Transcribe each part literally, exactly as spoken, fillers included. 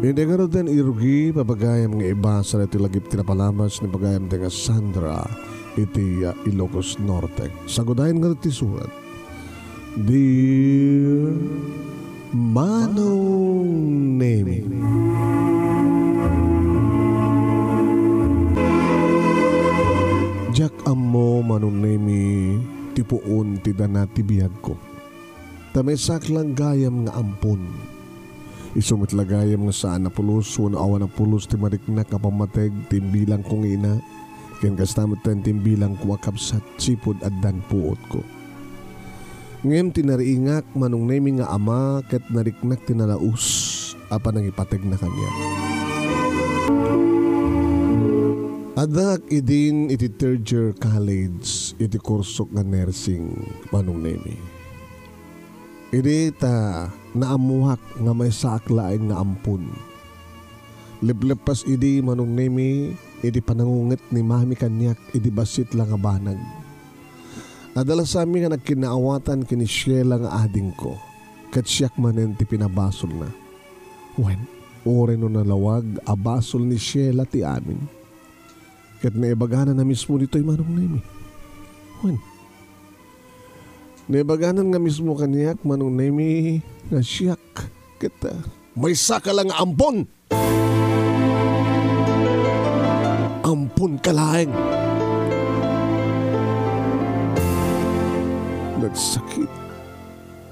Idi ngaruden irugi, papagayam nga ibasa daytoy lagip ti napalabas ni pagayam nga Sandra iti, ah, Ilocos Norte. Sagudayen ngarud ti surat. Dear Manong Nemi. Diak ammo, Manong Nemi, ti puon ti dana ti biagko. Ta maysaak la gayam nga ampon. Isu met la gayam nga saan a pulos wenno awan a pulos ti mariknak a pammateg ti imbilangko nga ina, ken kasta met ti imbilangko a kabsat sipud addan puotko. Ngem ti nariingak, Manong Nemi, nga ama ket nariknak ti nalaus a panangipategna kaniak. Addaak idin iti third year college iti kursok nga nursing, Manong Nemi. Idi ta naammoak nga maysaak laeng nga ampon. Lepleppas idi, Manong Nemi, iti panangunget ni Mami kaniak idi bassit la nga banag. Adda la sami nga nagkinnaawatan ken ni Sheila nga adingko, ket siak manen ti pinabasolna. Wen, uray no nalawag a basol ni Sheila ti amin, ket naibagana a mismo ditoy, Manong Nemi. Wen, naibagana nga mismo kaniak, Manong Nemi, nga siak ket, ah, maysaka la nga ampon. Amponka laeng. Nagsakit.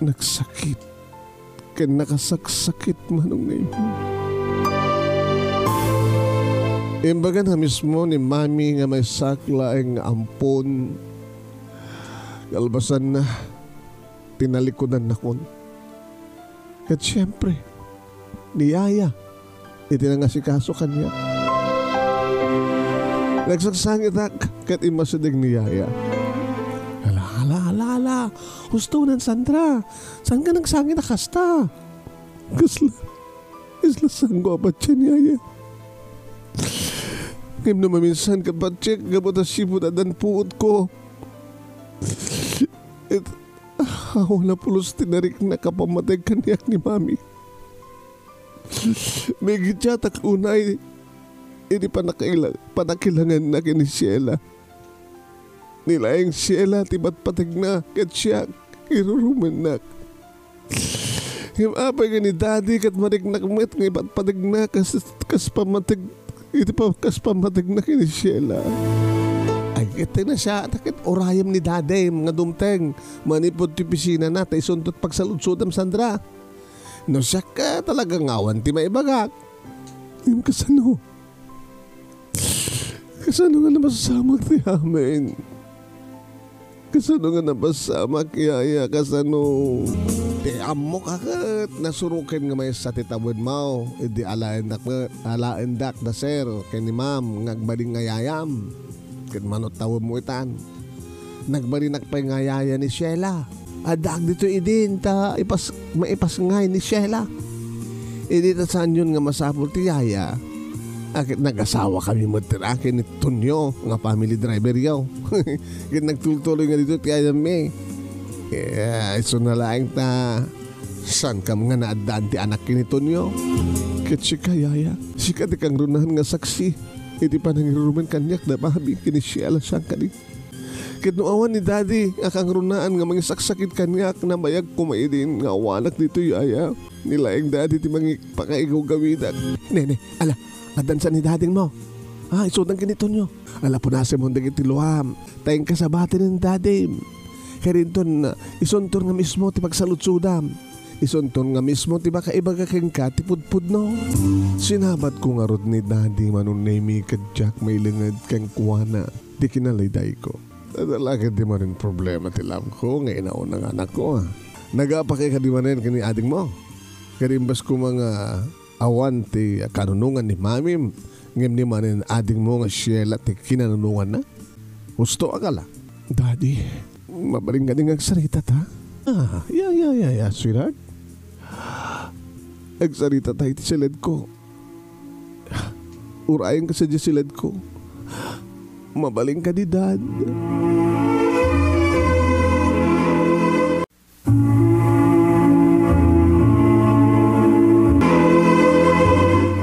Nagsakit. Ken nakasaksakit, Manong Nemi. Imbagana mismo ni Mami nga maysaak laeng nga ampon. Kalpasanna, tinalikudannakon. Ket siempre, ni Yaya iti nangasikaso kaniak. Nagsaksangitak ket immasideg ni Yaya. Ala, ala, ala, ala. Husto nan, Sandra. Saan ka nagsangit a kasta? Kasla, kasla saanko a patien, Yaya. Ngem no maminsan ka patiek gapu ta sipud addan puotko. Et, awan a pulos ti nariknak a pammateg kaniak ni Mami. Migiddiatak unay iti panakaila-, panakilangenna ken ni Sheila. Ni laeng Sheila ti patpategna ket siak, irurumennak. Ngem apay nga ni Daddy ket mariknak met nga ipatpategna kas, kas pammateg, iti pa-, kas pammategna ken ni Sheila? Ay, ket ti na siya, ta ket urayem ni Daddy nga dumteng manipud ti opisinana ta isunto ti pagsaludsodam, Sandra. No siak, ah, talaga nga awan ti maibagak. Ngem kasano? Kasano nga napasamak ti amin? Kasano nga napasamak, Yaya? Kasano? Ti ammok a ket nasuroken nga maysa ti tawedmo. Idi alaendak met, alaendak da sir ken ni ma'am nga agbalin nga yayam. Ket mano tawedmo itan? Nagbalinak pay nga yaya ni Sheila. Addaak ditoy idin ta ipas-, maipasngay ni Sheila. Idi ta saanyon nga masapul ti yaya, a ket nagasawa kami met ken ni Tonyo nga family driver yo. Ket nagtultuloy nga ditoy ti ayammi. Eh, isu na laeng ta saankam nga naaddaan ti anak ken ni Tonyo. Ket sika, yaya, sika ti kangrunaan nga saksi iti panangirurumen kaniak da Bobby ken ni Sheila siangkadi. Ket no awan ni Daddy a kangrunaan nga mangisaksakit kaniak, nabayag koma idin nga awanak ditoy, yaya. Ni laeng Daddy ti mangipakaigaw-gawidak. Nene, ala, addan sa ni Daddy mo. Ah, isudan ken ni Tonyo. Ala, punasemon dagiti luam. Ta inka sa bati ni Daddy. Ket inton, ah, isunton nga mismo ti pagsaludsodam. Isunton nga mismo ti makaibaga kenka ti pudpudno. Sinabatko ngarud ni Daddy, Manong Nemi, ket diak mailinged kenkuana ti kinalaydayko. Adda la ket di manen problema ti laengko nga inauna nga anakko, ah. Nagapakay kadi manen ken ni adingmo? Ket imbes koma nga awan ti kanunongan ni mamim, ngem ni manen adingmo nga Sheila ti kinanunonganna? Husto a kala? Daddy, mabalin kadi nga agsarita ta? Ah, ya, ya, ya, ya, sweetheart. Agsarita ta iti siledko. Urayenka sadiay siledko. Mabalin kadi, Dad?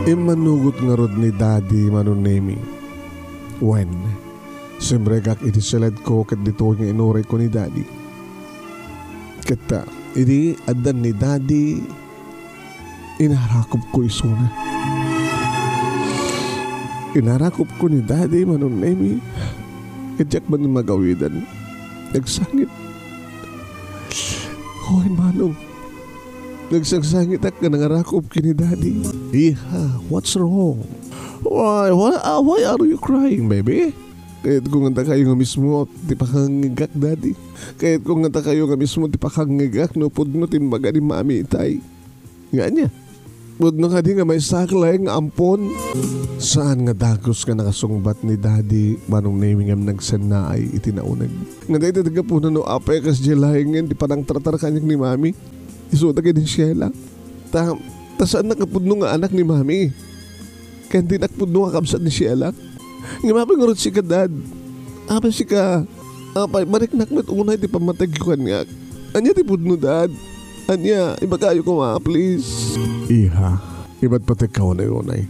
Immanugot ngarud ni Daddy, Manong Nemi. Wen, simrekak iti siledko ket ditoy nga inurayko ni Daddy. Ket, ah, idi addan ni Daddy, inarakupko isuna. Inarakupko ni Daddy, Manong Nemi, ket diak man magawidan. Nagsangit. Hoy, Manong. Nagsangsangitak nga nangarakup ken ni Daddy. Iha, what's wrong? Why, why, ah, why are you crying, baby? Kayatko nga dakayo nga mismo ti pakangngegak, Daddy. Kayatko nga dakayo nga mismo ti pakangngegak no pudno ti imbaga ni Mami itay. Nga ania? Pudno kadi nga maysaak laeng nga ampon? Saan nga dagus nga nakasungbat ni Daddy, Manong Nemi, ngem nagsennaay iti nauneg. Nga dayta ti gapuna no apay a kasdiay laengen ti panangtartar kaniak ni Mami. Isuda ken ni Sheila. Ta, ta saannak a pudno nga anak ni Mami. Ken dinak pudno nga kabsat ni Sheila. Ngem apay ngarud sika, Dad? Apay sika? Apay, mariknak met unay ti pammategyo kaniak. Ania ti pudno, Dad? Ania? Ibagayo koma, please. Iha, ipatpategka unay-unay.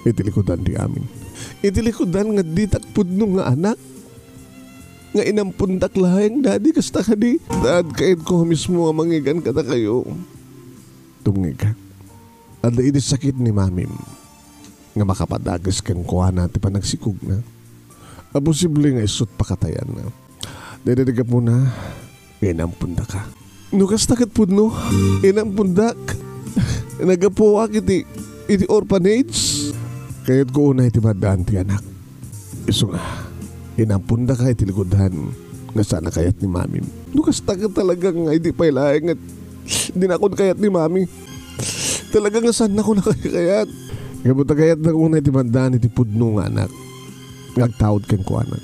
Iti likudan ti amin. Iti likudan nga ditak pudno nga anak? Nga inampondak laeng, Daddy, kasta kadi? Dad, kayatko mismo a mangngegan kadakayo. Tumngeg. Adda idi sakit ni Mamim nga makapadagus kenkuana ti panagsikogna a posible nga isut' pakatayanna. Dayta ti gapuna nga inampondaka. No kasta ket pudno, inampondak. Naggapuak iti, iti orphanage. Kayatko unay ti maddaan ti anak. Isu nga, inampondaka iti likudan nga saan a kayat ni Mamim. No kasta ket talaga nga idi pay laeng nga dinakon kayat ni Mami. Talaga nga saannakon a kayat. Ngem ta kayatna unay ti maddaan iti pudno nga anak nga agtaud kenkuana.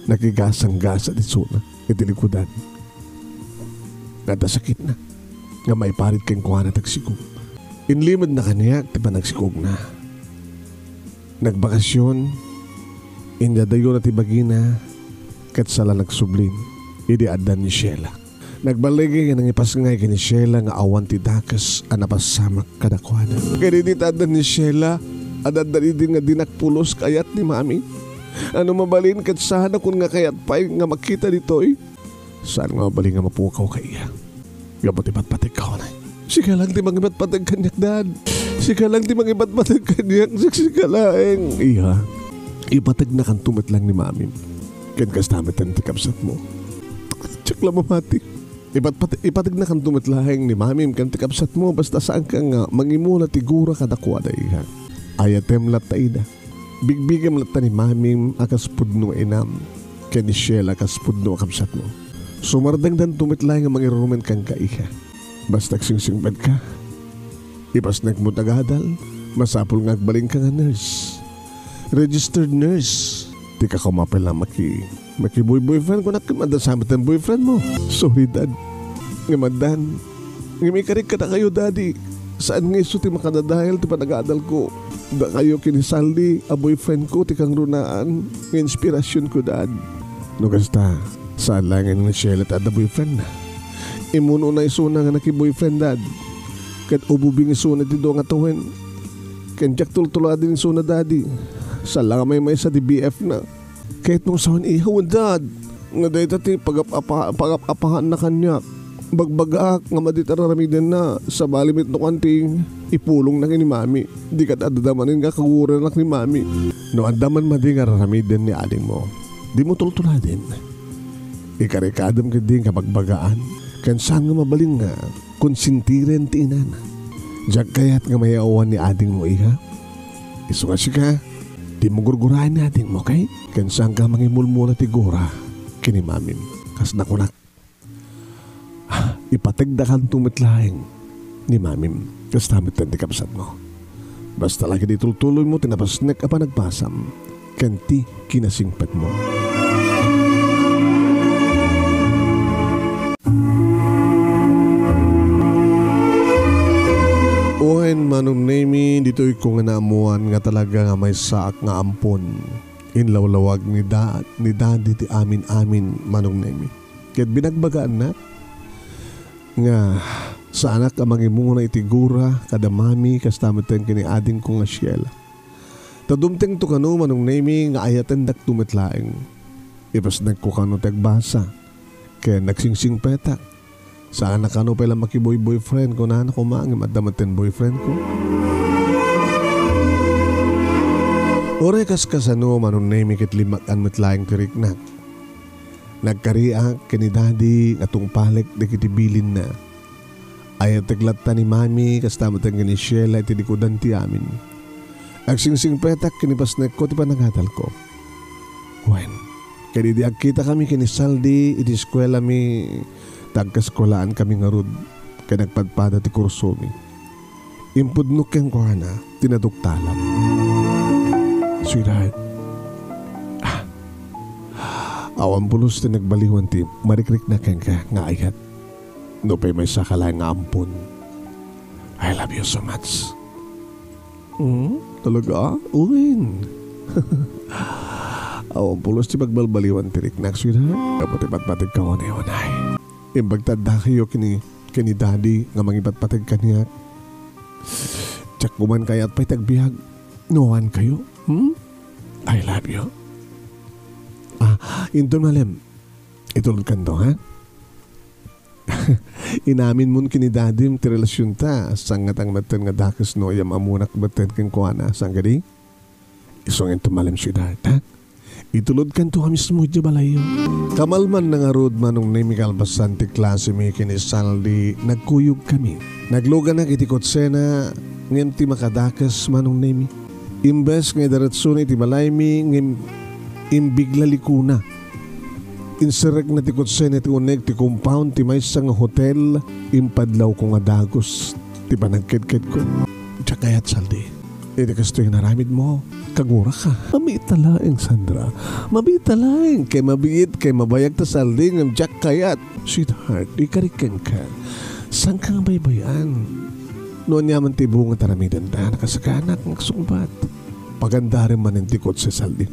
Nakigasanggasat isuna iti likudan nga adda sakitna nga maiparit kenkuana ti agsikog. Inlimedna kaniak ti panagsikogna. Nagbakasyon, inyadayona ti bagina, ket saan la nagsubli idi addan ni Sheila. Nagballigay nga nangipasngay ken ni Sheila nga awan ti dakes a napasamak kadakuada. Ket idi addan ni Sheila, adda idi nga dinak pulos kayat ni Mami. Ano mabalin ket saanakon nga kayat pay nga makita ditoy? Saan nga mabalin nga mapukaw kaiya? Gapu ti patpategka unay. Sika lang ti mangipatpateg kaniak, Dad. Sika lang ti mangipatpateg kaniak. Sik-, sika laeng. Iha, ipategnakanto met laeng ni Mamim. Ken kasta met ti kabsatmo. Diak la mamati. Ipatpat-, ipategnakanto met laeng ni Mamim ken ti kabsatmo, basta saanka nga mangimula ti gura kadakuada, iha. Ayatem latta ida. Bigbigem latta ni Mamim a kas pudno nga inam, ken ni Shell a kas pudno a kabsatmo. Sumardengdanto met laeng nga mangirurumen kenka, iha. Basta agsingsingpetka, ipasnekmo ti agadal, masapul nga agbalinka nga nurse. Registered nurse. Dika koma pay la maki-, makiboy-boyfriend, kunak, ngem adda sa met ti boyfriendmo. Sorry, Dad. Ngem addan. Ngem ikarik kadakayo, Daddy. Saan nga isu ti makadadael ti panagadalko. Dakayo ken ni Sally a boyfriendko ti kangrunaan nga inspirasionko, Dad. No kasta, saan laengen ni Sheila ti adda boyfriendna. Immun unay isuna nga nakiboyfriend, Dad. Ket ububing isuna ti dua nga tawen. Ken diak tultuladen isuna, Daddy. Saan la nga maymaysa ti B F na. Ket no sawen, iha, wen, Dad, nga dayta ti pagap-apa-, pagap-apaanna kaniak. Bagbagaak nga madi ti ar-aramidenna, sabali met no kuan ti ipulongna ken ni Mami. Di ket adda manen nga kaguranak ni Mami. No adda man madi nga ar-aramiden ni adingmo, dimo tultuladen. Ikarikadem ketdi nga bagbagaan, ken saan nga mabalin nga konsentiren ti inana. Diak kayat nga mayawan ni adingmo, iha. Isu nga sika, dimo gurguraen ni adingmo, okay? Ken saanka mangimulmula ti gura ken ni Mamim. Kas nakunak, ipategdakanto met laeng ni Mamim. Kasta met ti kabsatmo. Basta la ketdi tultuloymo ti napasnek a panagbasam ken ti kinasingpetmo. Wen, Manong Nemi, ditoyko nga naammoan nga talaga nga maysaak nga ampon. Inlawlawag ni da-, ni Daddy ti amin-amin, Manong Nemi. Ket binagbagaannak nga Saanak a mangimuna iti gura kada mami kasta metten ken ni adingko nga Sheila. Ta dumtengto kano, Manong Nemi, nga ayatendakto met laeng. Ipasnekko kano ti agbasa ken nagsingsingpetak. Saan a kano pay la makiboy-boyfriend, kunana koma ngem adda metten boyfriendko. Uray kaskasano, Manong Nemi, ket limmak-an met laeng ti riknak. Nagkariak ken ni Daddy nga tungpalek dagiti bilinna. Ayatek latta ni Mami kasta met ken ni Sheila iti likudan ti amin. Agsingsingpetak ken ipasnekko ti panagadalko. Wen, ken idi agkitakami ken ni Saldi iti eskuelami, ta agkaeskuelaanmi ngarud ken nagpadpada ti kursomi. Impudnok kenkuana ti naduktalam. Sweetheart, ah, awan pulos ti nagbaliwan ti marikriknak kenka nga ayat. Nupay maysaka laeng nga ampon. I love you so much. Hmm? Talaga? Uwin. Awan pulos ti pagbalbaliwan ti riknak, sweetheart. Apo ti patpategka unay-unay. Imbag ta adda kayo ken ni, ken ni Daddy nga mangipatpateg kaniak. Diak man kayat pay ti agbiag no awan kayo. Hmm? I love you. Ah, inton malem, itulodkanto, ha? Inamin mon ken ni Dadim ti relasionta, sangatang metten nga dakes no yam-amonak metten kenkuana, saan kadi? Isu nga inton malem, sweetheart, ha? Itulodkanto a mismo idiay balayyo. Kamalmanna ngarud, Manong Nemi, kalpasan ti klasemi ken ni Saldi, nagkuyogkami. Nagluganak iti kotsena, ngem ti makadakes, Manong Nemi, imbes nga idiretsona iti balaymi, ngem imbigla likona. Inserrekna ti kotsena iti uneg ti compound ti maysa nga hotel, impadlawko nga dagus ti panagkedkedko. Diak kayat, Saldi. Iti kastoy nga inaramidmo, kaguraka. Mabiit ta laeng, Sandra. Mabiit ta laeng. Kay mabiit, kay mabayag ta, Saldi, ngem diak kayat. Sweetheart, ikarik kenka. Saanka nga baybay-an? No ania man ti bunga ti aramidenta, nakasakanak nga agsungbat. Pagandarem manen ti kotse, Saldi.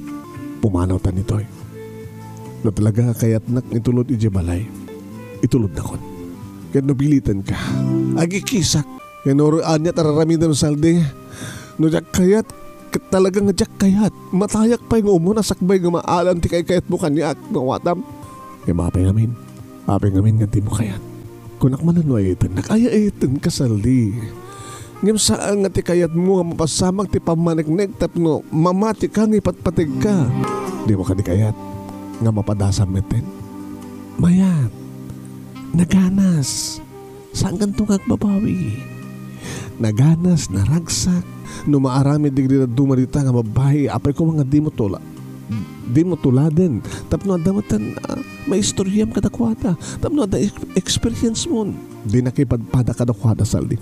Pumanawtan ditoy. No talaga nga kayatnak nga itulod idiay balay, itulodnakon. Ket no pilitanka, agikisak. Ket no ania ti ar-aramidem, Saldi? No diak kayat, ket talaga nga diak kayat. Matayak pay nga umuna sakbay nga maalan ti kaikayatmo kaniak, maawatam. Ngem apay ngamin? Apay ngamin nga dimo kayat? Kunak manen no ayatennak, ayatenka, Saldi. Ngem saan nga ti kayatmo nga mapasamak ti pammaneknek tapno mamatika nga ipatpategka. Dimo kadi kayat nga mapadasam metten? Mayat. Naganas. Saankanto nga agbabawi. Naganas, naragsak. No maaramid dagiti dadduma dita nga babbai, apay koma nga dimo tula-, dimo tuladen. Tapno adda metten, ah, maistoriam kadakuada. Tapno adda ex-, experience mon. Dinak ipadpada kadakuada, Saldi.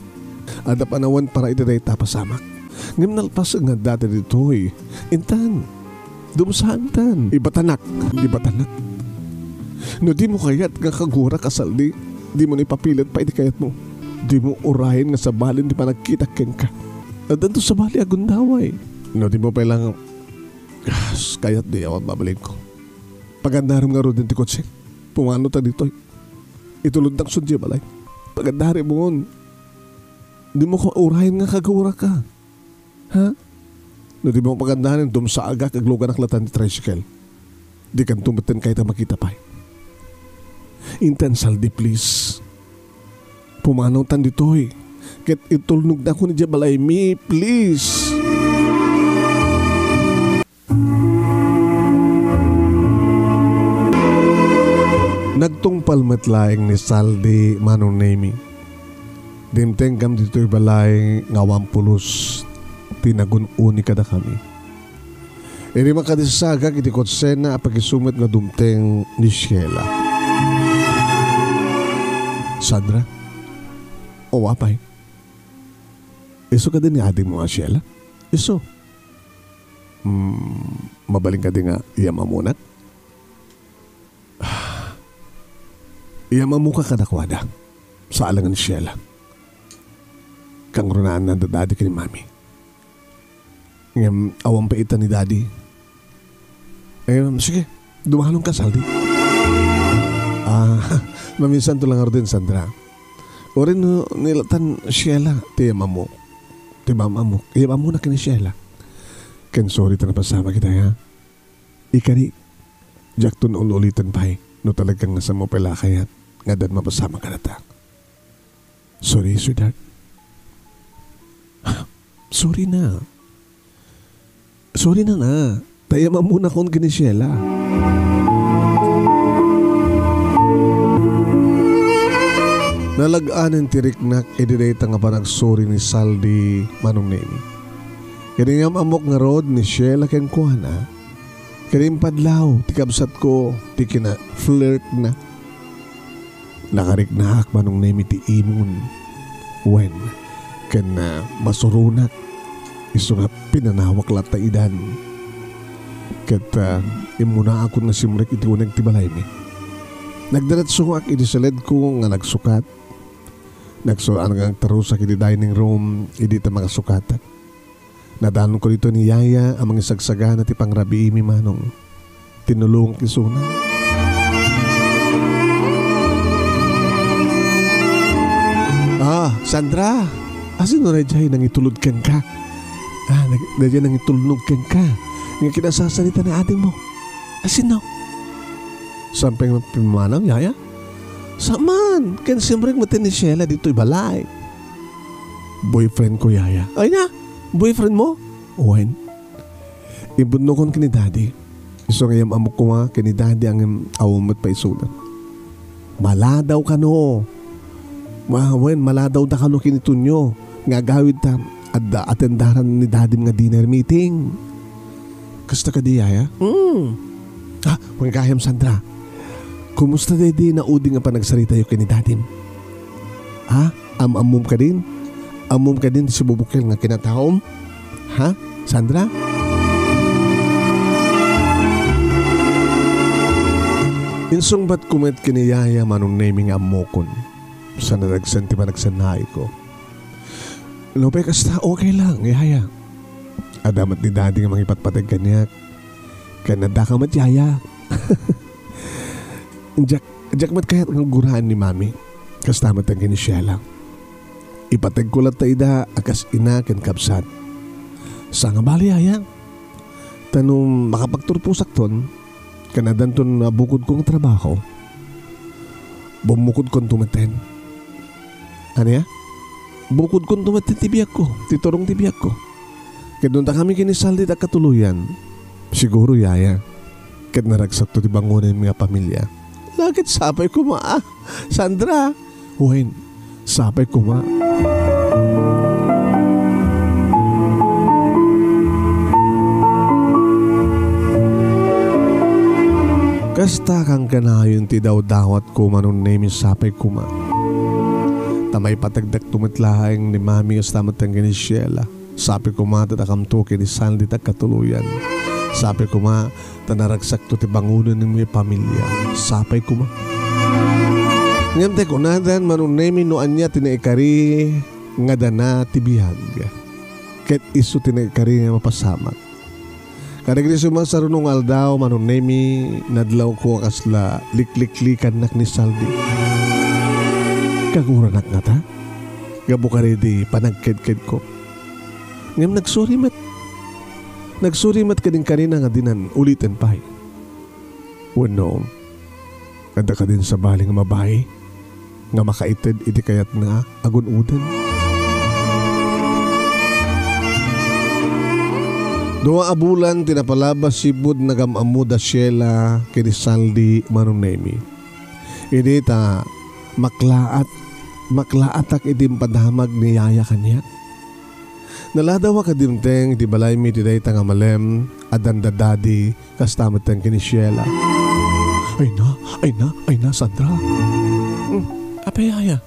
Adda panawen para iti dayta a pasamak. Ngem nalpas nga adda ditoy. Intan, dumsaagtan. Ibatanak. Ibatanak. No dimo kayat nga kagurak a Saldi, dimo ipapilit pay ti kayatmo. Dimo urayen nga sabalen ti panagkitak kenka. Addanto sabali a gundaway. No dimo pay lang, ah, kayat, di awan mabalinko. Pagandarem ngaruden ti kotse. Pumanawtan ditoy. Itulodnak sadiay balay. Pagandaremon. Dimo ko urayen nga kaguraka. Ha? No dimo pagandarem, dumsaagak, agluganak latta ti tricycle. Dikanto metten kayat a makita pay. Intan, Saldi, please. Pumanawtan ditoy. Ket itulnognak idiay balaymi, please. Nagtungpal met laeng ni Saldi, Manong Nemi. Dimtengkam ditoy balay nga awan pulos ti nagun-uni kadakami. Idi makadisagak iti kotsena, apay isu met nga dumteng ni Sheila. Sandra? O, apay? Isu kadi ni adingmo a Sheila? Isu. Hmm, mabalin kadi nga yam-amonak? Yam-ammoka kadakuada. Saan laeng ni Sheila. Kangrunaan da Daddy ken ni Mami. Ngem awan pay ita ni Daddy. Eh, sige, dumalonka, Saldi. Ah, maminsanto lang ngaruden, Sandra. Uray no nilatan Sheila, ti am-ammok. Ti am-ammok. Am-ammona ken ni Sheila. Ken sorry ta napasamak ita, ha? Ikari, diakto ul-uliten pay no talaga nga saan mo pay la kayat nga addan mapasamak kadata. Sorry, sweetheart. Sorry na. Sorry na na. Ta am-ammonakon ken ni Sheila. Nalag-anen ti riknak idi dayta nga panagsorry ni Saldi, Manong Nemi. Ket am-ammok ngarud ni Sheila kenkuana. Ket impadlaw ti kabsatko ti kina-flirtna. Nakariknak, Manong Nemi, ti imon. Wen, ken, ah, masuronak. Isu nga pinanawak latta idan. Ket, ah, immunaakon nga simrek iti uneg ti balaymi. Nagdiretsoak iti saledko nga nagsukat. Nagsu-, nagtarusak iti dining room, idi ta makasukatak. Nadanonko ditoy ni Yaya a mangisagsagana ti pangrabiimi, Manong. Tinulongak isuna. Ah, Sandra! Asino daydiay nangitulod kenka? Ah, nag-, daydiay nangitulnog kenka. Nga kinasasarita ni adingmo. Asino? Saan pay nga pimmanaw, Yaya? Saan man, ken simrek met ni Sheila ditoy balay. Boyfriendko, Yaya. Ay na, boyfriendmo? Wen. Impudnokon ken ni Daddy. Isu nga am-ammok koma ken ni Daddy a ngem awan met pay isuna. Maladaw kano. Ma-, wen, maladawda kano ken ni Tonyo nga agawidta, adda atendaran ni Daddy nga dinner meeting. Kasta kadi, Yaya? Hmm. Ah, wen gayam, Sandra. Kumusta daydi naudi nga panagsaritatayo ken ni Dadim? Ha? Am-ammom kadin? Ammom kadin ti sibubukel nga kinataom? Ha, Sandra? Insungbatko met ken ni Yaya, Manong Nemi, nga ammokon. Sa nadagsen ti panagsannaayko. Nupay kasta, okay lang, Yaya. Adda met ni Daddy nga mangipatpateg kaniak. Ken addaka met, Yaya. Diak, diak met kayat nga ugguraan ni Mami. Kasta met ken ni Sheila. Ipategko latta ida a kas ina ken kabsat. Saan nga bali, Yaya. Ta no makapagturposakton, ken addanton a bukodko nga trabaho, bummukodkonto metten. Ania? Bukodkonto metten ti biagko, ti turong ti biagko. Ket no dakami ken ni Saldi ti agkatuloyan, siguro, Yaya, ket naragsakto ti bangonen nga pamilia. Ket sapay koma, ah, Sandra. Wen, sapay koma. Kasta kankanayon ti dawdawatko, Manong Nemi, sapay koma. Ta maipategdakto met laeng ni Mami, kasta met ken ni Sheila. Sapay koma ta dakamto ken ni Sandy ti agkatuloyan. Sapay koma ta naragsakto ti bangonen nga pamilia. Sapay koma. Ngem ti kunadan, Manong Nemi, no ania ti naikari nga dana ti biag. Ket isu ti naikari nga mapasamak. Kadagiti sumasaruno nga aldaw, Manong Nemi, nadlawko a kasla likliklikannak ni Saldi. Kaguranak ngata? Gapu kadaydi panagkedkedko. Ngem nagsuri met. Nagsuri met kadin karina nga dinan uliten pay. Wenno, adda kadin sabali nga babai nga makaited iti kayatna a gun-oden. Dua a bulan ti napalabas sipud nagam-ammo da Sheila ken ni Saldi, Manong Nemi. Idi ta maklaat, maklaatak iti impadamag ni Yaya kaniak. Naladawak a dimteng iti balaymi iti dayta nga malem a dandadadi, kasta met ken ni Sheila. Ay na, ay na, ay na, Sandra. Hmm, apay, Yaya?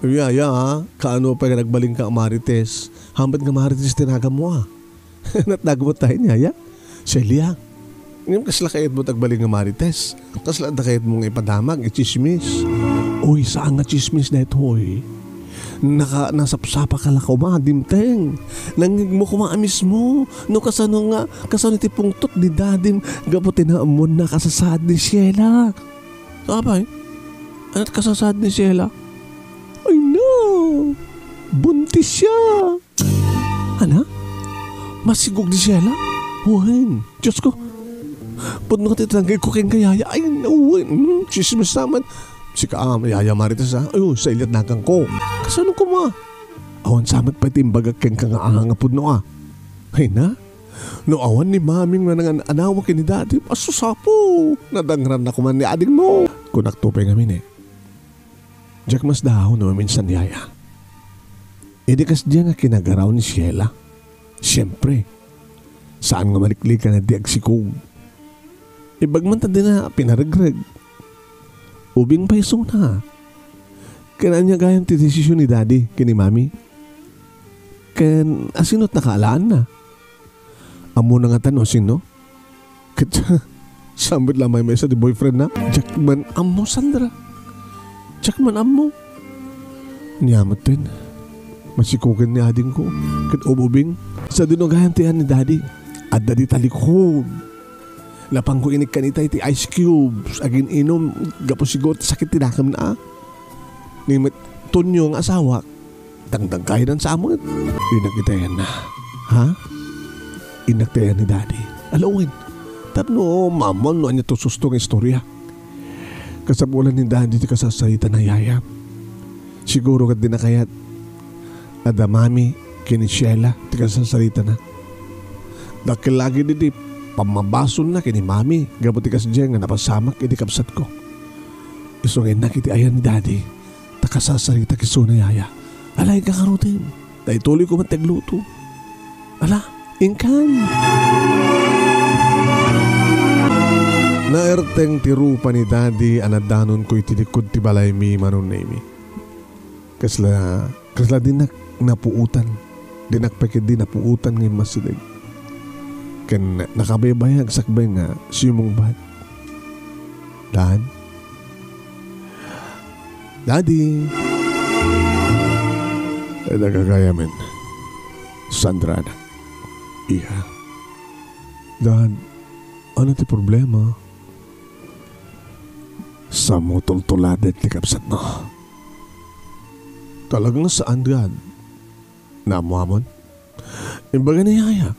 Yaya, ah, kaano pay nga nagbalin ka a Marites? Haanpay nga Marites ti naganmo, ah. Natnagmo tayo, Yaya? Celia? Ngem kasla kayatmo ti agbalin nga Marites? Kasla adda kayatmo nga ipadamag, itsismis? Uy, saan nga tsismis daytoy? Naka-, nasapsapaka la koma, dimteng. Nangngegmo koma a mismo. No kasano nga, kasano ti pungtot ni Dadim gapu ti naammoanna a kasasaad ni Sheila? Apay, ano ti kasasaad ni Sheila? Ay, Buntis siya. Ana? Masikog ni Sheila? Wen, Diyos ko. Pudno ti tanggay ko ken kayaya. Ay, wen. Hmm, chismis naman. Sika, ah, yaya Marites, ah. Ay, oh, sa iliat nagan ko. Kasano kuma? Awan samat pa ti imbagak ken ka nga aha nga pudno, ah. Ay na? No awan ni Mami nga nangan-anawa ken ni Daddy, masusapo. Nadangran na kuman ni ading mo. Kunak to pay ngamin, eh. Diak masdaaw no maminsan, yaya. Idi kasdiay nga kinagaraw ni Sheila, siempre, saan nga maliklikan a di agsikog. Ibag man ta dina pinaregreg. Ubing pay isuna. Ken ania gayam ti desisyon ni Daddy ken ni Mami? Ken asino ti nakaalaanna? Ammona ngata no sino? Ket saan met la maymaysa ti boyfriend na? Diak man ammo, Sandra. Diak man ammo. Nia metten, masikogen ni adingko ket ububing. Sadino gayam ti ayan ni Daddy? Adda di talikod. Napanko inikkan itay ti ice cubes, agin-inum gapu siguro ti sakit ti dakemna. Ni met Tonyo nga asawak, dangdangkayan sa amin. Innak itayan na. Ha? Innak tayan ni Daddy. Alawen. Tapno maammoan no ania to susto nga istorya. Kasapulan ni Daddy ti kasasarita na, yaya. Siguro ket di nakayat. Adda Mami ken ni Sheila ti kasasarita na. Dakkel lagi didi pammabasonna ken ni Mami gapu ti kasdiay nga napasamak iti kabsatko. Isu nga innak iti ayan ni Daddy. Ta kasasarita kisuna, yaya. Ala, inka karutin. Ta ituloy ko met ti agluto. Ala, inkan. Naerteng ti rupa ni Daddy a nadanonko iti likod ti balaymi, Manong Nemi. Kasla, kasla dinak napuotan. Dinak pay ketdi napuotan nga immasideg. Ken nakabaybayag sakbay nga simmungbat. Dad? Daddy! Ay, nagagayamen. Sandra, anak. Iha. Dad, ano ti problema? Saanmo tultuladen ti kabsatmo. Talagang saan, Dad? Naammoamon? Imbaga ni Yaya.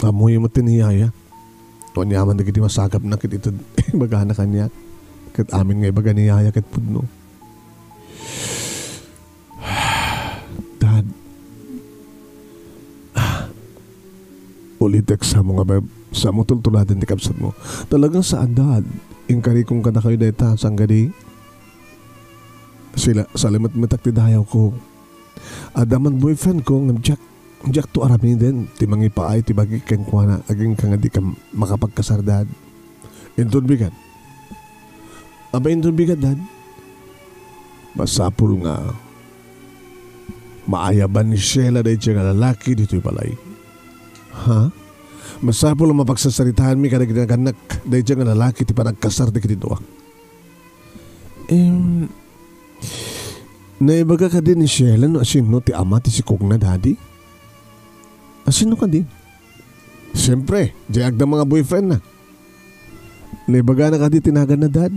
Ammoyo met ni Yaya. Aniaman dagiti masagapna ket ited ibagana kaniak. Ket amin nga ibaga ni Yaya ket pudno. Dad. Ulitek, saanmo nga ba-, saanmo tultuladen ti kabsatmo. Talagang saan, Dad. Inkarikon kadakayo dayta, saan kadi? Sila, salimetmetak ti dayawko. Adda man boyfriend ko, ngem diak, diakto aramiden ti mangipaay ti bagik kenkuana, agingga nga dika makapagkasar, Dad. Inton bigat. Apay inton bigat, Dad? Masapul nga maayaban ni Sheila daydiay nga lalaki ditoy balay. Ha? Masapul nga mapagsasaritaanmi kadagiti nagannak daydiay nga lalaki ti panagkasar dagiti dua. Em, naibaga kadi ni Sheila no asino ti ama ti sikogna, Daddy? Asino kadi? Siempre, diay adda mga boyfriend na. Naibagana kadi ti naganna, Dad?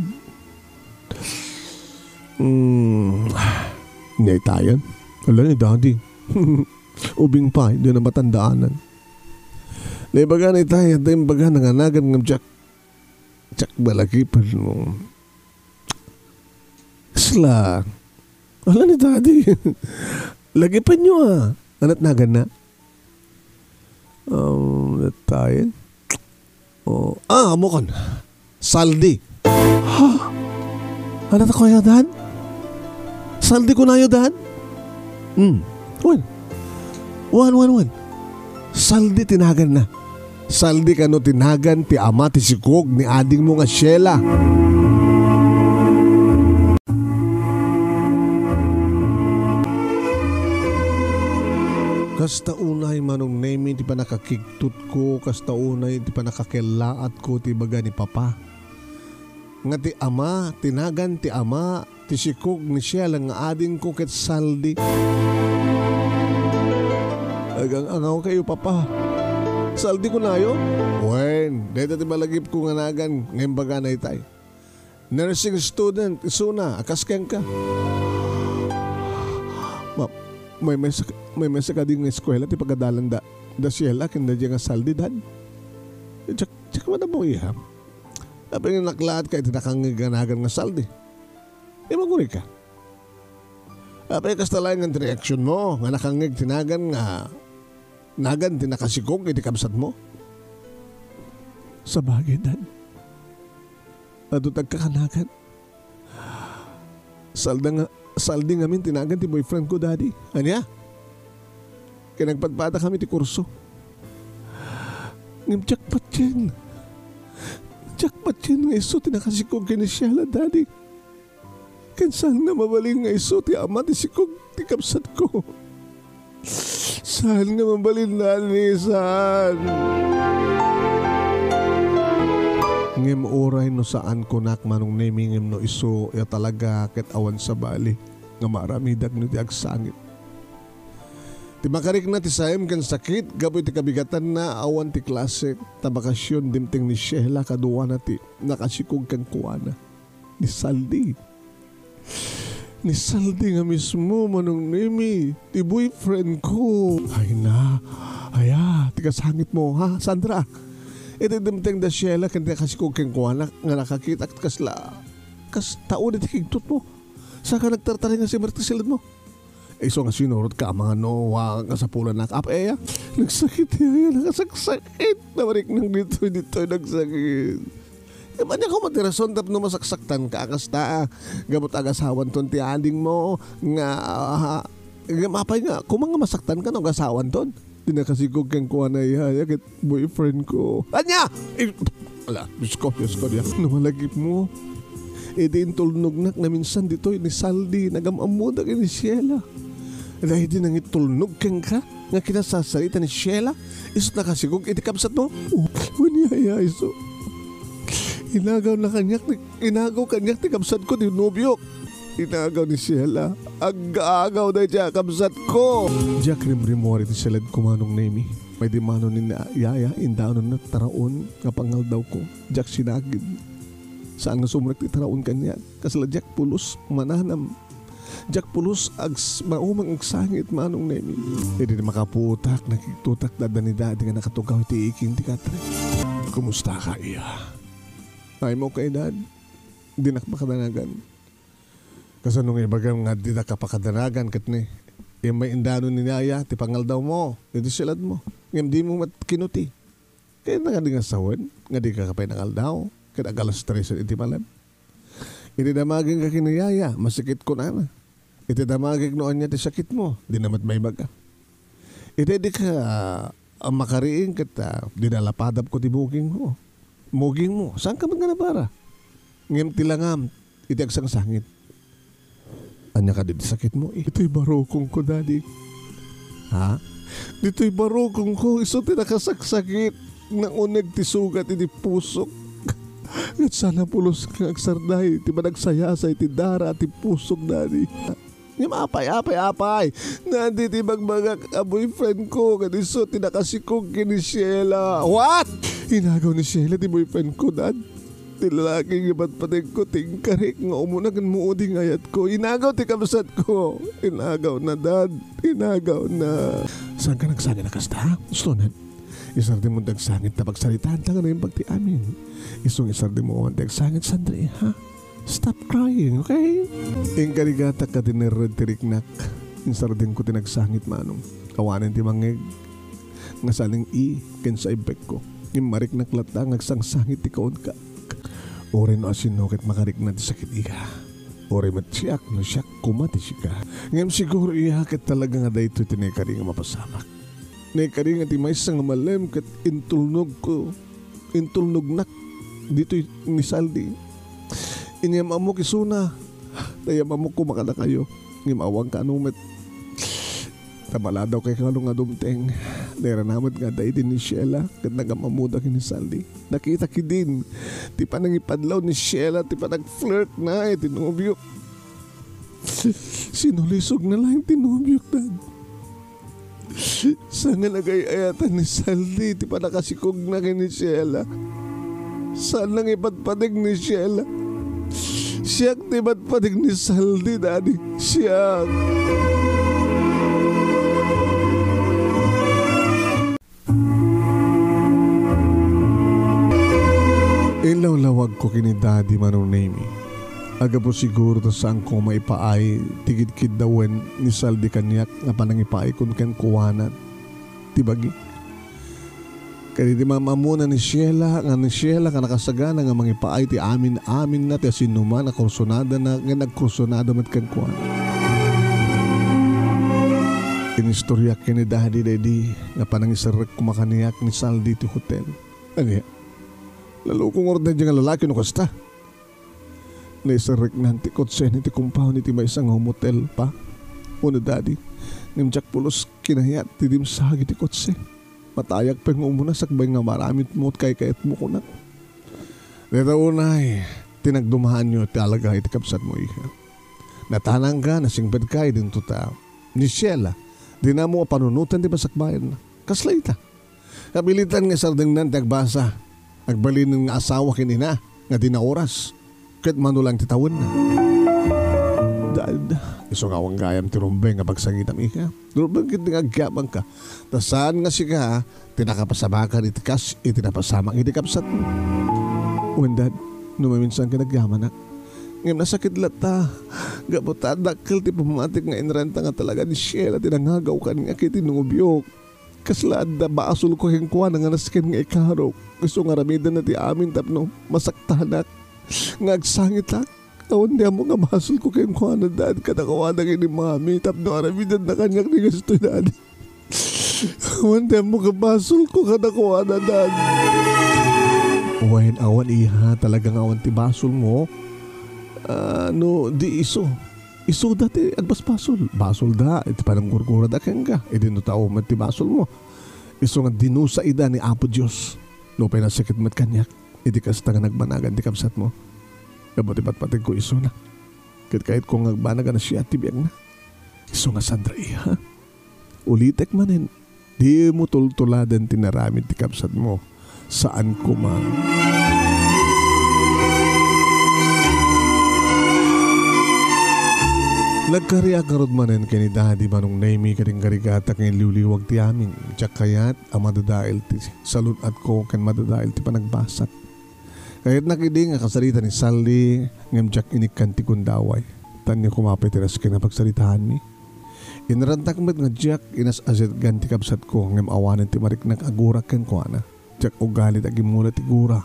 Hmm, naitayan. Ala ni Daddy. Ubing pay, di na matandaanan. Naibagana itay, adda imbagana nga nagan ngem diak, diak malagipen mo. Sla. Ala ni Daddy. Lagipenyo, ah. Ania ti naganna? Um, tayo. Oh, ah, ammokon. Saldi. Ha? Ania ti kunayo, Dad? Saldi kunayo, Dad? Hmm. Wen. Wen, wen, wen. Saldi ti naganna. Saldi kano ti nagan ti ama ti sikog ni adingmo nga Sheila. Kasta unay, Manong Nemi, ti pannakakigtutko, kasta unay ti pannakakellaatko ti ibaga ni Papa. Nga ti ama, ti nagan ti ama, ti sikog ni Sheila nga adingko ket Saldi. Agang-angawkayo, Papa. Saldi kunayo? Wen, dayta ti malagipko nga nagan nga imbagana itay. Nursing student, isuna, a kas kenka. Ma-, Maymaysa, maymaysa kadi nga eskuela ti pagadalan da, da Sheila ken da Jay nga Saldi, Dad? Diak, diak man ammo, iha. Apay nga naklaat ka iti nakangngeg nga nagan nga Saldi? Immagurika. Apay kasta laeng ti reaksionmo nga nakangngeg ti nagan nga, nagan ti nakasikog iti kabsatmo? Sabagay, Dad. Adu ti agkakanagan. Salda nga, Saldi ngamin ti nagan ti boyfriend ko, Daddy. Ania? Ket nagpadpadakami ti kurso. Ngem diak patien. Diak patien nga isu ti nakasikog ken ni Sheila, Daddy. Ken saan nga mabalin nga isu ti ama ti sikog ti kabsatko. Saan nga mabalin, Daddy, saan? Ngem uray no saan, kunak, Manong Nemi, ngem no isu, iya talaga ket awan sabali nga maaramidak no ti agsangit. Ti makarikna ti saem ken sakit gapu iti kabigatanna, awan ti klase ta bakasyon dimteng ni Sheila kaduana ti nakasikog kenkuana. Ni Saldi. Ni Saldi nga mismo, Manong Nemi, ti boyfriend ko. Ay na. Aya, ti kasangitmo, ha, Sandra? Iti dimteng da Sheila ken ti nakasikog kenkuana nga nakakitak kasla, kas tao iti kigtotmo. Saka nagtartaring nga simer ti siledmo. Isu nga sinurot ka, amang no, wa, kasapulanak. Apay, aya? Nagsakit, aya, nakasaksakit. Namariknang ditoy, ditoy, nagsakit. Ngem ania koma ti rason tapno masaksaktan ka a kasta, gapu ta agasawanton ti adingmo, nga, ah, ngem apay nga, koma nga masaktan ka no agasawanton? Ti nakasikog kenkuana, aya, ket boyfriend ko. Ania? Eh, ala, Diyos ko, Diyos ko, Diyos. No malagipmo, idi intulnognak naminsan ditoy ni Saldi, nagam-ammoda ken ni Sheila. Daydi nangitulnog kenka nga kinasasarita ni Sheila, isu nakasikog iti kabsatmo? Oh, wen yaya isu. Inagaw na kaniak ni, inagaw kaniak ti kabsatko ti nobiok. Inagaw ni Sheila. Aggaagaw daydiay a kabsatko. Diak rimrimmuar iti siledko, Manong Nemi. Maydimano ni na-, yaya, indanon na taraon nga pangaldawko. Diak sinagid. Saan nga sumrek ti taraon kaniak. Kasla diak pulos mananam. Diak pulos ags-, maumang agsangit, Manong Nemi. Idi makaputak, nakigtotak da ni Daddy nga nakatugaw iti iking ti katre. Kumusta ka, iya? Ay mo kay Dad? Dinak makadanagan. Kasano nga ibagam nga dita ka pakadanagan ket ni, immay indanon ni yaya ti pangaldawmo, iti siledmo. Ngem dimo met kinuti. Kayatna kadi nga sawen nga dika pay nangaldaw ket ag alas tres iti malem? Iti damagenka ken ni yaya, masikit kunana. Iti damagek no ania ti sakitmo, dina met maibaga. Iti dika, ah, makariing ket, ah, dinalapadapko ti bugingmo. Mugingmo, saanka met nga nabara? Ngem ti langam, iti agsangsangit. Ania kadi ti sakitmo? Ditoy barukongko, Daddy. Ha? Ditoy barukongko, isu ti nakasaksakit. Nauneg ti sugat iti pusok. Ket sana pulos nga agsarday ti panagsayasay ti dara ti pusok, Daddy. Ngem apay, apay, apay? Nadi ti bagbagak a boyfriend ko, ket isu ti nakasikog ken ni Sheila. What? Inagaw ni Sheila ti boyfriend ko, Dad. Ti lalaki nga patpategko, ti inkarik nga umuna ken muudi nga ayatko. Inagaw ti kabsatko. Inagaw na, Dad. Inagaw na. Saanka nagsangit a kasta? Ustonen. Isardengmo ti agsangit ta pagsaritaanta nga naimbag ti amin. Isu nga isardengmo awan ti agsangit, Sandri, ha? Stop crying, okay? Inkarigatak a dinerred ti riknak. Insardengko ti nagsangit, Manong. Awanen ti mangngeg nga saling i ken sa ibbekko. Ngem mariknak latta nga agsangsangit ti kaunka. Uray no asino ket makarikna ti sakit, iya. Uray met siak no siak koma ti sika. Ngem siguro, iya, ket talaga nga daytoy ti naikari nga mapasamak. Naikari nga ti maysa nga malem ket intulnogko, intulnognak ditoy ni Saldi. Inyam-ammok isuna, ta yam-ammok koma kadakayo. Ngem awan kaano met. Ta maladaw kay kano nga dumteng. Nairana met nga daydi ni Sheila ket nagam-ammoda ken ni Saldi. Nakita kidin ti panangipadlaw ni Sheila ti panagflirtna iti nobiok. Sinulisogna laeng ti nobiok, Dad. Saan nga nagay-ayatan ni Saldi ti pannakasikogna ken ni Sheila. Saan nga ipatpateg ni Sheila. Siak ti ipatpateg ni Saldi, Daddy. Siak. ken ni Daddy Manong Nemy. Aggapu siguro ta saanko maipaay ti kidkiddawen ni Saldi kaniak nga panangipaaykon kenkuana ti bagi. Ket iti maam-ammona ni Sheila, nga ni Sheila nga nakasagana nga mangipaay ti amin-aminna ti siasinoman a kursunadana, nga nagkursunada met kenkuana. Inistoriak ken ni Daddy daydi nga panangiserrek koma kaniak ni Saldi ti hotel. Ania? Nalukong ngarud daydi nga lalaki no kasta? Naiserreknan ti kotsena iti compound iti maysa nga motel, Pa, wenno Daddy. Ngem diak pulos kinayat ti dimsagi ti kotse. Matayak pay nga umuna sakbay nga maaramidmo ti kaykayatmo kunak. Dayta unay ti nagdumaanyo ti alga iti kabsatmo, iha. Natanangka, nasingpetkayo dinto ta ni Sheila, dinamo a panunoten ti pasakbayanna. Kasla ita. Kapilitan nga isardengnan ti agbasa. Agbalinen nga asawa ken ina nga di naoras ket mano laeng ti tawenna. Dad, isu nga awan gayam ti rumbeng nga pagsangitam, iha. Rumbeng ket nga agyabangka. Ta saan nga sika ti nakapasamakan iti kas-, iti napasamak iti kabsatmo. Wen, Dad, no maminsan ket agyamanak. Ngem nasakit latta. Gapu ta dakkel ti pammatik nga inrenta nga talaga ni Sheila ti nangagaw kaniak iti nobiok. Kasla adda basolko kenkuana nga nasken nga ikarok. Isu nga aramidenna ti amin tapno masaktanak nga agsangitak. Awan ti ammok a basolko kenkuana, Dad, kadakuada ken ni Mami tapno aramidenna kaniak ti kastoy, Dad. Awan ti ammok a basolko kadakuada, Dad. Wen, awan, iha, talaga nga awan ti basolmo. Ah, no di isu. Isuda ti agbasbasol. Basolda iti pananggurgurada kenka. Idi no tao met ti basolmo, isu nga dinusa ida ni Apo Dios. Nupay nasakit met kaniak iti kasta nga nagbanagan ti kabsatmo. Gapu ti patpategko isuna. Ket kayatko nga agbanag a nasia ti biagna. Isu nga Sandra, iha. Ulitek manen, dimo tultuladen ti naramid ti kabsatmo. Saan koma. Nagkariak ngarud manen ken ni Daddy Manong Nemy ket inkarigata nga inliwliwag ti amin. Diak kayat a madadael ti salun-atko ken madadael ti panagbasak. Kayatnak idi nga kasarita ni Sally, ngem diak inikkan ti gundaway. Tanio koma pay ti nasken a pagsaritaanmi. Inrantak met nga diak inas-asetgan ti kabsatko, ngem awanen ti mariknak a gurak kenkuana. Diak ugali ti agimmula ti gura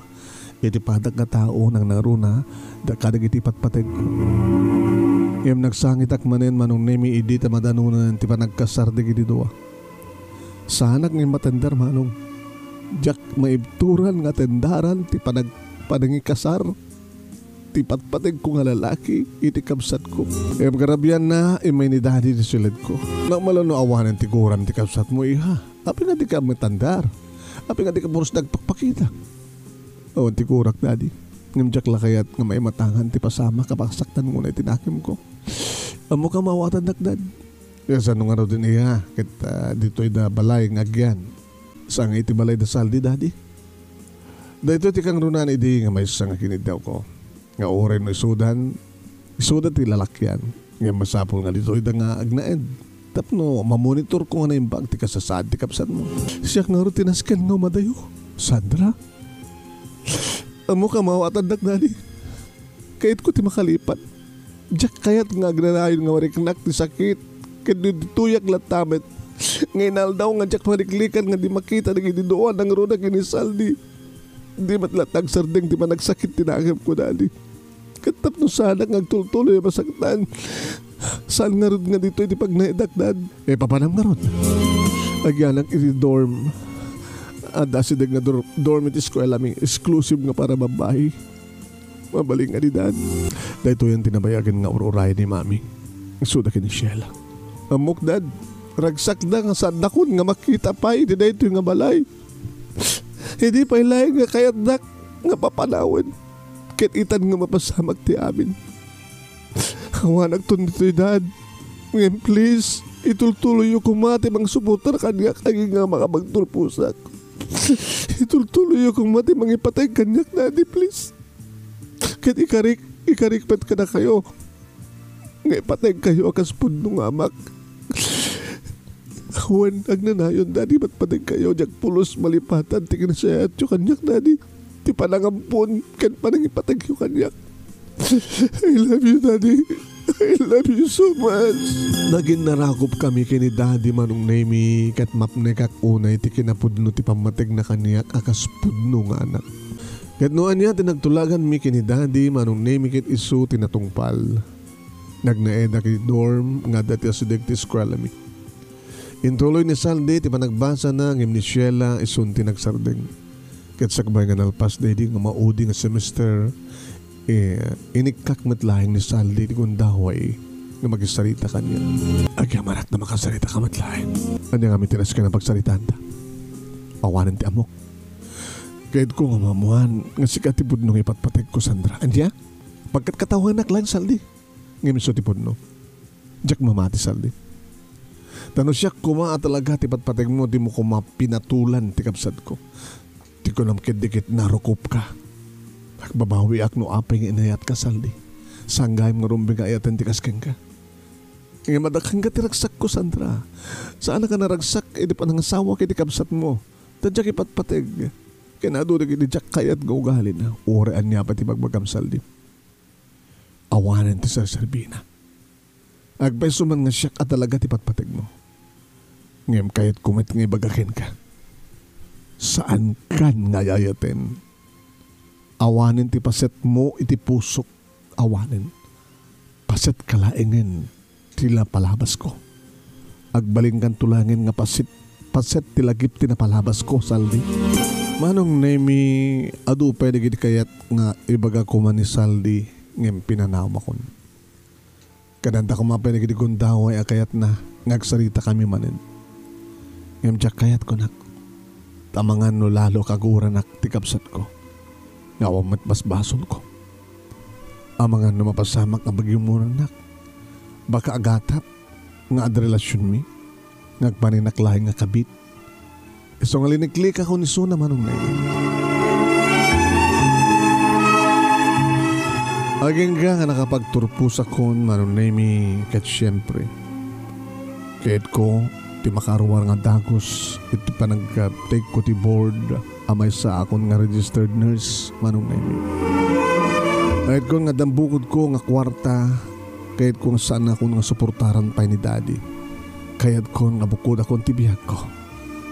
iti padak nga tao nangnangruna da kadagiti patpategko. Ngem nagsangitak manen, Manong Nemy, idi ta madanonen ti panagkasar dagiti dua. Saanak nga matender, Manong. Diak maibturan nga atendaran ti panag-, panangikasar ti patpategko nga lalaki iti kabsatko. Ngem karabianna, immay ni Daddy ti siledko. Nakmalo no awanen ti guram ti kabsatmo, iha. Apay nga dika matandar? Apay nga dika puros nagpakpakita? Awan ti gurak, Daddy. Ngem diak la kayat nga maimatangan ti pasamak a pasaktan unay ti nakemko. Ammok a mawatandak, Dad. Kasano ngaruden, iha, ket, ah, ditoy da balay nga agyan? Saan nga iti balay da Saldi, Daddy? Daytoy ti kangrunan idi nga maysa nga kiniddawko. Nga uray no isudan, isuda ti lalakian. Ngem masapul nga ditoy da nga agnaed. Tapno mamonitorko nga naimbag ti kasasaad ti kabsatmo. Siak ngarud ti nasken nga umadayo. Sandra? Ammok a mawatandak, Daddy. Kayatko ti makalipat. Diak kayat nga agnanayon nga mariknak ti sakit. Ket ditoyak latta met nga inaldaw nga diak mariklikan nga di makita dagiti dua a nangruna ken ni Saldi. Di met latta agsardeng ti panagsakit ti nakemko, Daddy. Ket tapno saanak nga agtultuloy a masaktan, saan ngarud nga ditoy ti pagnaedak, Dad? Ipapanam ngarud. Agyanak iti dorm. Adda asideg nga dor-, dorm iti eskuelami. Exclusive nga para babbai. Mabalin nga di, Dad. Daytoyen ti nabayagen nga ur-urayen ni Mami. Isuda ken ni Sheila. Ammok, Dad. Ragsakda nga saandakon nga makita pay iti daytoy nga balay. Idi pay laeng nga kayatdak nga papanawen ket itan nga mapasamak ti amin. Awanakton ditoy, Dad. Ngem please, itultuloyyo koma ti mangsuportar kaniak agingga makapagturposak. Itultuloyyo koma ti mangipateg kaniak, Daddy, please. Ket ikarik, ikarik met kadakayo nga ipategkayo a kas pudno nga amak. Wen, agnanayon, Daddy, patpategkayo, diak pulos malipatan ti kinasayaatyo kaniak, Daddy. ti panangampon ken panangipategyo kaniak. I love you, Daddy. I love you so much. Naginnarakop kami ken ni Daddy, Manong Nemi, ket mapnekak unay ti kinapudno ti pammategna kaniak a kas pudno nga anak. Ket no ania ti nagtulaganmi ken ni Daddy, Manong Nemi, ket isu ti natungpal. Nagnaedak iti dorm nga adda ti asideg ti eskuelami. Intuloy ni Saldi ti panagbasana ngem ni Sheila isun ti nagsardeng. Ket sakbay nga nalpas daydi nga maudi nga semester, eh, inikkak met laeng ni Saldi ti gundaway nga makisarita kaniak. Agyamanak ta makasarita ka met laeng. Ania ngamin ti nasken a pagsaritaanta? Awanen ti ammok. Kayatko nga maammoan nga sika ti pudno nga ipatpategko, Sandra. Ania? Pagkatkatawanak laeng, Saldi. Ngem isu ti pudno. Diak mamati, Saldi. Ta no siak koma a talaga ti patpategmo, dimo koma pinatulan ti kabsatko. Ti kunam ketdi ket narukopka. Agbabawiak no apay nga inayatka, Saldi. Saan gayam nga rumbeng nga ayaten ti kas kenka. Ngem adda kenka ti ragsakko, Sandra. Saanka a naragsak idi panangasawak iti kabsatmo. Ta diak ipatpateg. Ken adu dagiti diak kayat nga ugalina. Uray ania pay ti bagbagam, Saldi. Awanen ti serserbina. Agpayso man nga siak a talaga ti patpategmo. Ngem kayatko met nga ibaga kenka, saankan nga ay-ayaten. Awanen ti pasetmo iti pusok, awanen. Pasetka laengen ti napalabasko. Agbalinkanto laengen nga paset, paset ti lagip ti napalabasko, Saldi. Manong Nemi, adu pay dagiti kayat nga ibaga koma ni Saldi, ngem pinanamakon. Ket adda koma pay dagiti gundaway a kayatna nga agsaritakami manen. Ngem diak kayat, kunak, ta amangan no lalo a kaguranak ti kabsatko, nga awan met basbasolko. Amangan no mapasamak nga pagyumorannak, baka agatap nga adda relasionmi, nga agpaninak laeng nga kabit. Isu nga liniklikakon isuna, Manong Nemi. Agingga nga nakapagturposakon, Manong Nemi, ket siempre, kayatko ti makaruar nga dagus iti panagtake-ko ti board a maysaakon nga registered nurse, Manong Nemi. Kayatko nga addan bukodko nga kuarta, kayatko nga saanakon nga suportaran pay ni Daddy. Kayatkon nga bukodakon ti biagko.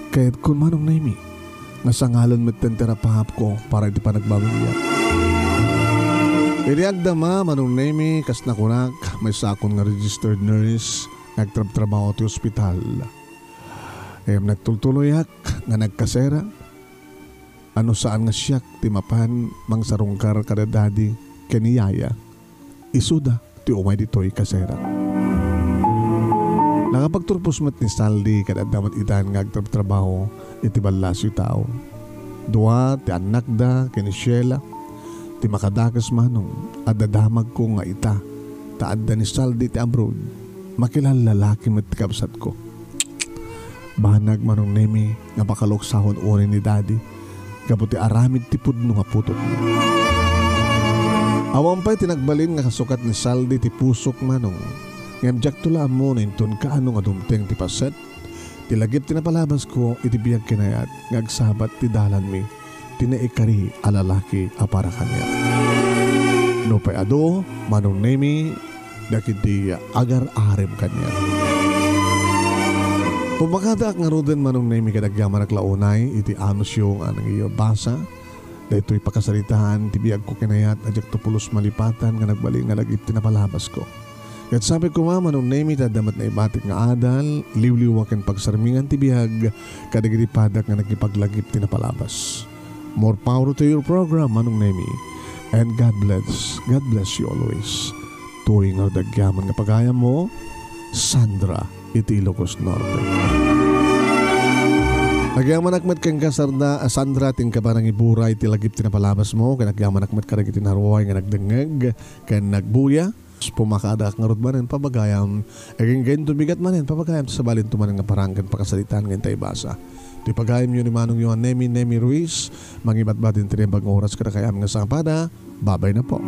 Kayatkon, Manong Nemi, nga sangalen metten ti rapahapko para iti panagbabiag. Idi agdama, Manong Nemi, kas nakunak, maysaakon nga registered nurse nga agtrabtrabaho ti ospital. Ngem nagtultuloyak nga nagkasera, a no saan nga siak ti mapan mangsarungkar kada Daddy ken ni Yaya, isuda ti umay ditoy kaserak. Nakapagturpos met ni Saldi ket adda met itan nga agtrabtrabaho iti ballasiw tao. Dua ti annakda ken ni Sheila ti makadakes, Manong, adda damagko nga ita ta adda ni Saldi iti abroad. Makilallalaki met ti kabsatko. Banag, Manong Nemi, nga pakaluksaon unay ni Daddy gapu ti aramid ti pudno nga putotna. Awan pay ti nagbalin nga kasukat ni Saldi ti pusok, Manong. Ngem diakto la ammo no inton kaano nga dumteng ti paset ti lagip ti napalabasko iti biag ken ayat nga agsabat ti dalanmi ti naikari a lalaki a para kaniak. Nupay adu, Manong Nemi, dagiti agar-arem kaniak. Pumakadaak ngaruden, Manong Nemi, ket agyamanak la unay iti anusyo nga nangiyo basa. Daytoy pakasaritaan ti biagko ken ayat a diakto pulos malipatan nga nagbalin nga lagip ti napalabasko. Ket sapay koma, Manong Nemi, ta adda met naibatik nga adal, liwliwa ken pagsarmingan ti biag kadagiti padak nga nakipaglagip ti napalabas. More power to your program, Manong Nemi. And God bless. God bless you always. Tuy nga dagyaman nga pagayammo, Sandra, iti Ilocos Norte. Agyamanak met kenka, Sarda-, Sandra, ti inka panangiburay ti lagip ti napalabasmo, ken agyamanak met kadagiti naruay nga nagdengngeg ken nagbuya. Pumakadaak ngarud manen, pabagayam, agingga inton bigat manen, pabagayam, ta sabalinto manen nga parang ken pakasaritaan nga intay basa. Ti pagayamyo ni Manong Yohan Nemi, Nemi Ruiz, mangibatbat ti naimbag nga oras kadakayo nga sangpada. Babay na po.